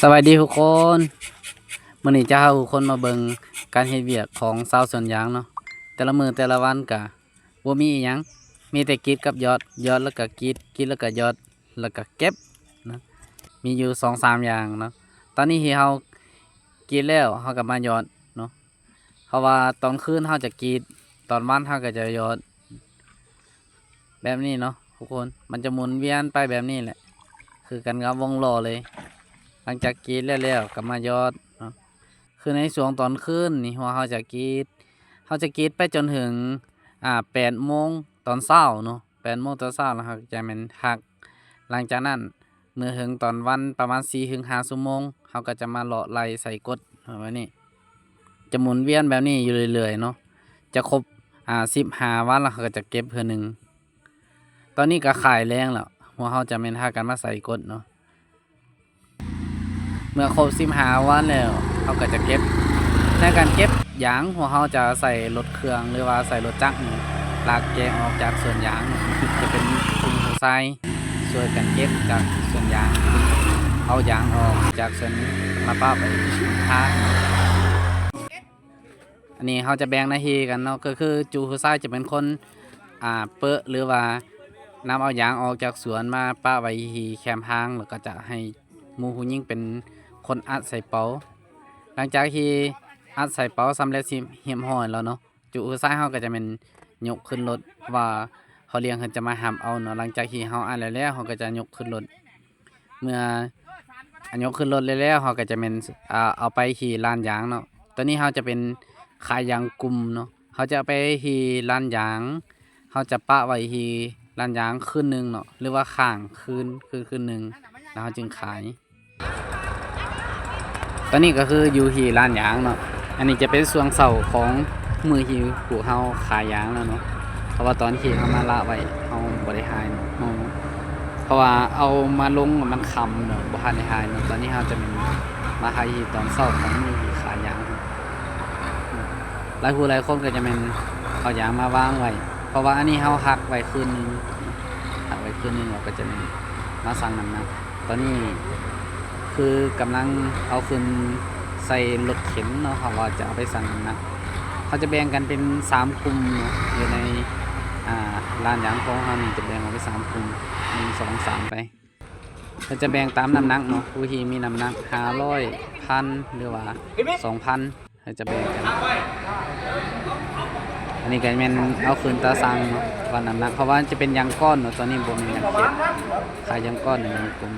ສະບາຍດີທຸກຄົນ, ມື້ນີ້ຈະພາທຸກຄົນມາເບິ່ງການເຮັດວຽກຂອງຊາວສວນຢາງເນາະ. ແຕ່ລະມື້ແຕ່ລະວັນກະບໍ່ມີອີ່ຫຍັງ, ມີແຕ່ກຣີດກັບຢອດ, ຢອດແລ້ວກະກຣີດ, ກຣີດແລ້ວກະຢອດ, ແລ້ວກະເກັບນະ, ມີຢູ່ສອງສາມຢ່າງເນາະ. ຕອນນີ້ທີ່ເຮົາກຣີດແລ້ວ ເຮົາກະມາຢອດເນາະ. ເພາະວ່າຕອນຄືນເຮົາຈະກຣີດ, ຕອນວັນເຮົາກໍຈະຢອດ ແບບນີ້ເນາະທຸກຄົນ, ມັນຈະໝູນວຽນໄປແບບນີ້ແຫຼະ ຄືກັນກັບວົງລໍ້ເລີຍ. ຫຼັງຈາກກຣີດແລ້ວໆກໍມາຢອດເນາະ. ຄືໃນຊ່ວງຕອນຄືນນີ້ ຫົວເຮົາຈະກຣີດ, ເຮົາຈະກຣີດໄປຈົນເຖິງ ອ່າ ແປດໂມງຕອນເຊົ້າເນາະ, ແປດໂມງຕອນເຊົ້າແລ້ວເຮົາກໍຈະແມ່ນພັກ. ຫຼັງຈາກນັ້ນ ເມື່ອເຖິງຕອນວັນປະມານສີ່ເຖິງຫ້າຊົ່ວໂມງ ເຮົາກໍຈະມາເລາະໄລ່ໃສ່ກົດແບບນີ້, ຈະໝູນວຽນແບບນີ້ຢູ່ເລື້ອຍໆເນາະ. ຈະຄົບ ອ່າ ສິບຫ້າວັນແລ້ວເຮົາກໍຈະເກັບເທື່ອໜຶ່ງ. ຕອນນີ້ກໍຄ້າຍແລງແລ້ວ, ພວກເຮົາຈະແມ່ນພາກັນມາໃສ່ກົດເນາະ. ເມື່ອຄົບສິບຫ້າວັນແລ້ວ ເຮົາກໍຈະເກັບ. ໃນການເກັບຢາງ ພວກເຮົາຈະໃຊ້ລົດເຄື່ອງ ຫຼືວ່າໃຊ້ລົດຈັກນີ້ ລາກແກະອອກຈາກສວນຢາງ, ຈະເປັນກຸ່ມຜູ້ຊາຍ ຊ່ວຍກັນເກັບຈາກສວນຢາງ, ເອົາຢາງອອກຈາກສວນມາປະໄວ້ທາງ. ອັນນີ້ເຮົາຈະແບ່ງໜ້າທີ່ກັນເນາະ, ກໍຄືຈຸຜູ້ຊາຍຈະເປັນຄົນ ອ່າ ເປີະ ຫຼືວ່ານຳເອົາຢາງອອກຈາກສວນມາປະໄວ້ທີ່ແຄມທາງ, ແລ້ວກໍຈະໃຫ້ໝູ່ຜູ້ຍິງເປັນຄົນອັດໃສ່ເປົາ. ຫຼັງຈາກທີ່ອັດໃສ່ເປົາສຳເລັດຮຽບຮ້ອຍແລ້ວເນາະ, ຈຸຜູ້ຊາຍເຮົາກໍຈະແມ່ນຍົກຂຶ້ນລົດ ເພາະວ່າພໍ່ລ້ຽງເພິ່ນຈະມາຮັບເອົາເນາະ. ຫຼັງຈາກທີ່ເຮົາອັດແລ້ວແລ້ວ ເຮົາກໍຈະຍົກຂຶ້ນລົດ. ເມື່ອ ອັນ ຍົກຂຶ້ນລົດແລ້ວໆ ເຮົາກໍຈະແມ່ນ ອ່າ ເອົາໄປທີ່ລານຢາງເນາະ. ຕອນນີ້ເຮົາຈະເປັນຂາຍຢາງກຸ່ມເນາະ, ເຮົາຈະເອົາໄປທີ່ລານຢາງ, ເຮົາຈະປະໄວ້ທີ່ລານຢາງຄືນໜຶ່ງເນາະ ຫຼືວ່າຄ້າງຄືນ ຄືນ ຄືນໜຶ່ງ ແລ້ວເຮົາຈຶ່ງຂາຍ. ຕອນນີ້ກໍຄືຢູ່ທີ່ລານຢາງເນາະ. ອັນນີ້ຈະເປັນຊ່ວງເຊົ້າຂອງມື້ທີ່ພວກເຮົາຂາຍຢາງແລ້ວເນາະ, ເພາະວ່າຕອນທີ່ເຮົາມາລະໄວ້ ເຮົາບໍ່ໄດ້ຂາຍເນາະ, ເຮົາ ເພາະວ່າເອົາມາລົງມັນຄ່ຳເນາະ, ບໍ່ທັນໄດ້ຂາຍເນາະ. ຕອນນີ້ເຮົາຈະແມ່ນມາຂາຍທີ່ຕອນເຊົ້າຂອງມື້ທີ່ຂາຍຢາງ. ຫຼາຍຜູ້ຫຼາຍຄົນກໍຈະແມ່ນເອົາຢາງມາວາງໄວ້, ເພາະວ່າອັນນີ້ເຮົາຮັກໄວ້ຄືນໜຶ່ງ, ຮັກໄວ້ຄືນໜຶ່ງ ແລ້ວກໍຈະແມ່ນມາຊັ່ງນ້ຳໜັກ. ຕອນນີ້ຄືກຳລັງເອົາຂຶ້ນໃສ່ລົດເຂັນເນາະ, ເຮົາວ່າຈະເອົາໄປຊັ່ງນ້ຳໜັກ. ເຮົາຈະແບ່ງກັນເປັນສາມກຸ່ມເນາະ, ຢູ່ໃນ ອ່າ ລານຢາງຂອງເຮົານີ້ຈະແບ່ງອອກເປັນສາມກຸ່ມ ໜຶ່ງ ສອງ ສາມ ໄປ. ເຮົາຈະແບ່ງຕາມນ້ຳໜັກເນາະ, ຜູ້ທີ່ມີນ້ຳໜັກຫ້າຮ້ອຍ ພັນ ຫຼືວ່າ ສອງພັນ ເຮົາຈະແບ່ງກັນ. ອັນນີ້ກໍແມ່ນເອົາຂຶ້ນຕາຊັ່ງເນາະ ວ່ານ້ຳໜັກ, ເພາະວ່າຈະເປັນຢາງກ້ອນເນາະ, ຕອນນີ້ບໍ່ແມ່ນຢາງເກັບ, ຂາຍຢາງກ້ອນໃນກຸ່ມ.